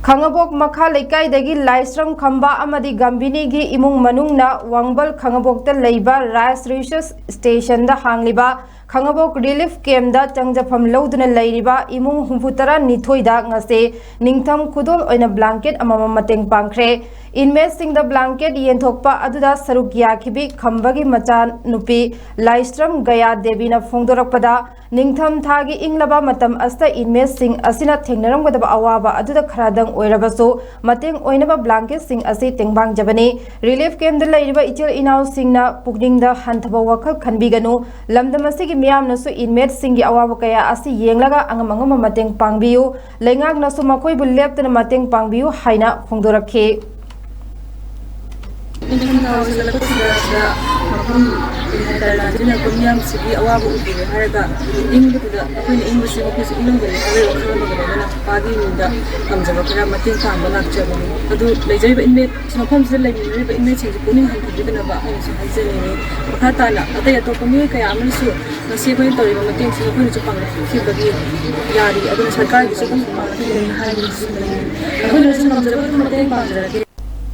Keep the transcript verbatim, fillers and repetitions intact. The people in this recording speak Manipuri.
ꯈꯥꯉꯕꯣꯛ ꯃꯈꯥ ꯂꯩꯀꯥꯏꯗꯒꯤ ꯂꯥꯏꯁ꯭ꯔꯝ ꯈꯝꯕ ꯑꯃꯗꯤ ꯒꯝꯚꯤꯅꯤꯒꯤ ꯏꯃꯨꯡ ꯃꯅꯨꯡꯅ ꯋꯥꯡꯕꯜ ꯈꯥꯉꯕꯣꯛꯇ ꯂꯩꯕ ꯔꯥꯏꯁ ꯔꯤꯁꯔꯁ ꯁ꯭ꯇꯦꯁꯟꯗ ꯍꯥꯡꯂꯤꯕ ꯈꯥꯉꯕꯣꯛ ꯔꯤꯂꯤꯐ ꯀꯦꯝꯞꯇ ꯆꯪꯖꯐꯝ ꯂꯧꯗꯨꯅ ꯂꯩꯔꯤꯕ ꯏꯃꯨꯡ ꯍꯨꯝꯐꯨꯇꯔꯥ ꯅꯤꯊꯣꯏꯗ ꯉꯁꯤ ꯅꯤꯡꯊꯝ ꯈꯨꯗꯣꯜ ꯑꯣꯏꯅ ꯕ꯭ꯂꯥꯡꯀꯦꯠ ꯑꯃꯃꯝ ꯃꯇꯦꯡ ꯄꯥꯡꯈ꯭ꯔꯦ꯫ ꯏꯟꯃꯦꯠꯁꯤꯡꯗ ꯕ꯭ꯂꯥꯡꯀꯦꯠ ꯌꯦꯟꯊꯣꯛꯄ ꯑꯗꯨꯗ ꯁꯔꯨꯛ ꯌꯥꯈꯤꯕꯤ ꯈꯝꯕꯒꯤ ꯃꯆꯥꯅꯨꯄꯤ ꯂꯥꯏꯁ꯭ꯔꯝ ꯒꯌꯥ ꯗꯦꯕꯤꯅ ꯐꯣꯡꯗꯣꯔꯛꯄꯗ, ꯅꯤꯡꯊꯝ ꯊꯥꯒꯤ ꯏꯪꯂꯕ ꯃꯇꯝ ꯑꯁꯤꯗ ꯏꯟꯃꯦꯠꯁꯤꯡ ꯑꯁꯤꯅ ꯊꯦꯡꯅꯔꯝꯒꯗꯕ ꯑꯋꯥꯕ ꯑꯗꯨꯗ ꯈꯔꯗꯪ ꯑꯣꯏꯔꯕꯁꯨ ꯃꯇꯦꯡ ꯑꯣꯏꯅꯕ ꯕ꯭ꯂꯥꯡꯀꯦꯠꯁꯤꯡ ꯑꯁꯤ ꯇꯦꯡꯕꯥꯡꯖꯕꯅꯤ꯫ ꯔꯤꯂꯤꯐ ꯀꯦꯝꯞꯇ ꯂꯩꯔꯤꯕ ꯏꯆꯤꯜ ꯏꯅꯥꯎꯁꯤꯡꯅ ꯄꯨꯛꯅꯤꯡꯗ ꯍꯟꯊꯕ ꯋꯥꯈꯜ ꯈꯟꯕꯤꯒꯅꯨ꯫ ꯂꯝꯗꯝ ꯑꯁꯤꯒꯤ ꯃꯤꯌꯥꯝꯅꯁꯨ ꯏꯟꯃꯦꯠꯁꯤꯡꯒꯤ ꯑꯋꯥꯕ ꯀꯌꯥ ꯑꯁꯤ ꯌꯦꯡꯂꯒ ꯑꯉꯝ ꯑꯉꯝꯕ ꯃꯇꯦꯡ ꯄꯥꯡꯕꯤꯌꯨ꯫ ꯂꯩꯉꯥꯛꯅꯁꯨ ꯃꯈꯣꯏꯕꯨ ꯂꯦꯞꯇꯅ ꯃꯇꯦꯡ ꯄꯥꯡꯕꯤꯌꯨ ꯍꯥꯏꯅ ꯐꯣꯡꯗꯣꯔꯛꯈꯤ꯫ ꯅꯤꯡꯊꯝꯊꯥ ꯑꯣꯏꯁꯤꯜꯂꯛꯄꯁꯤꯗ ꯁꯤꯗ ꯃꯐꯝ ꯀꯔꯤ ꯍꯥꯏꯇꯥꯔꯦ, ꯂꯥꯟꯖꯦꯟꯅꯔꯛꯄ ꯃꯤꯌꯥꯝꯁꯤꯒꯤ ꯑꯋꯥꯕ ꯎꯕꯤꯔꯦ ꯍꯥꯏꯔꯒ ꯏꯪꯕꯗꯨꯗ ꯑꯩꯈꯣꯏꯅ ꯏꯪꯕꯁꯤ ꯃꯈꯣꯏꯁꯨ ꯏꯪꯉꯝꯒꯅꯤ ꯍꯥꯏꯕꯒꯤ ꯋꯥꯈꯜ ꯑꯃꯒ ꯂꯣꯏꯅꯅ ꯄꯥꯒꯤ ꯃꯤꯡꯗ ꯉꯝꯖꯕ ꯈꯔ ꯃꯇꯦꯡ ꯄꯥꯡꯕ ꯂꯥꯛꯆꯕꯅꯤ꯫ ꯑꯗꯨ ꯂꯩꯖꯔꯤꯕ ꯏꯟꯃꯦꯠ ꯃꯐꯝꯁꯤꯗ ꯂꯩꯃꯤꯟꯅꯔꯤꯕ ꯏꯟꯃꯦꯠꯁꯤꯡꯁꯦ ꯄꯨꯛꯅꯤꯡ ꯍꯟꯊꯕꯤꯗꯅꯕ ꯑꯩꯅꯁꯨ ꯍꯥꯏꯖꯅꯤꯡꯉꯤ꯫ ꯃꯈꯥ ꯇꯥꯅ ꯑꯇꯩ ꯑꯇꯣꯞꯄ ꯃꯤꯑꯣꯏ ꯀꯌꯥ ꯑꯃꯅꯁꯨ ꯉꯁꯤ ꯑꯩꯈꯣꯏꯅ ꯇꯧꯔꯤꯕ ꯃꯇꯦꯡꯁꯤ ꯃꯈꯣꯏꯅꯁꯨ ꯄꯥꯡꯂꯛꯈꯤꯕꯒꯤ ꯌꯥꯔꯤ꯫ ꯑꯗꯨꯅ ꯁꯔꯀꯥꯔꯒꯤꯁꯨ ꯑꯗꯨꯝ ꯄꯥꯡꯂꯛꯈꯤꯒꯅꯤ ꯍꯥꯏꯕꯁꯨ ꯂꯩ꯫ ꯑꯩꯈꯣꯏꯅꯁꯨ ꯉꯝꯖꯕ ꯑꯗꯨꯝ ꯃꯇꯦꯡ ꯄꯥꯡꯖꯔꯛꯀꯦ꯫